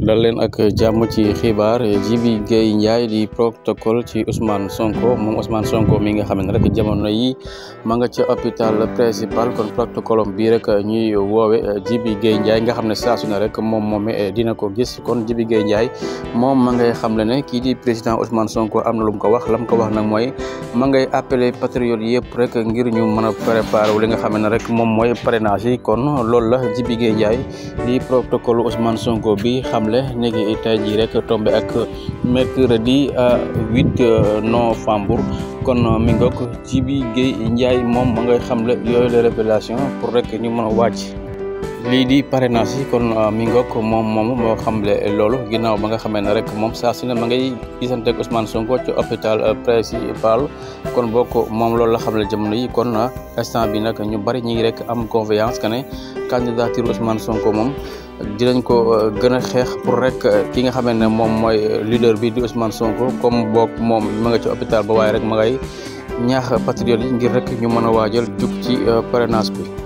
dal leen ak jàmm ci xibaar Djiby Gueye Ndiaye di protocole ci Ousmane Sonko moom Ousmane Sonko mi nga xam ne rek jamono yi ma nga ca hôpital principal kon protocole bi rek ñuy woowe Djiby Gueye Ndiaye nga xam ne saa su ne rek moom moome dina ko gis kon Djiby Gueye Ndiaye moom ma ngay xam le ne kii di président Ousmane Sonko am na lu mu ko wax lam ko wax nag mooy ma ngay appelé patriotes yëpp rek ngir ñu mën a préparer li nga xam ne rek moom mooy parrainage yi kon loolu la Djiby Gueye Ndiaye di protocole Ousmane Sonko bi xamle léegi tey jii rek tombé ak mercredi 8 novembre kon mi ngoog Djiby Gueye Ndiaye moom ma ngay xamle yooyu les révélations pour rek ñu mën a wàcc lii di parrainage yi kon mi ngoog moom moo xamle loolu ginnaaw ba nga xamee ne rek moom saa su ne ma ngay gisante ak Ousmane Sonko ci hôpital principal kon bokk moom loolu la xamle jamono yi kon instant bi nag ñu bari ñi ngi rek am confiance que ne candidature Ousmane Sonko moom dinañ ko gën a xeex pour rek ki nga xamee ne moom mooy leader bi di Ousmane Sonko comme boog moom ma nga ci hôpital ba waaye rek ma ngay ñaax patriote yi ngir rek ñu mën a waajal jug ci parrainage bi.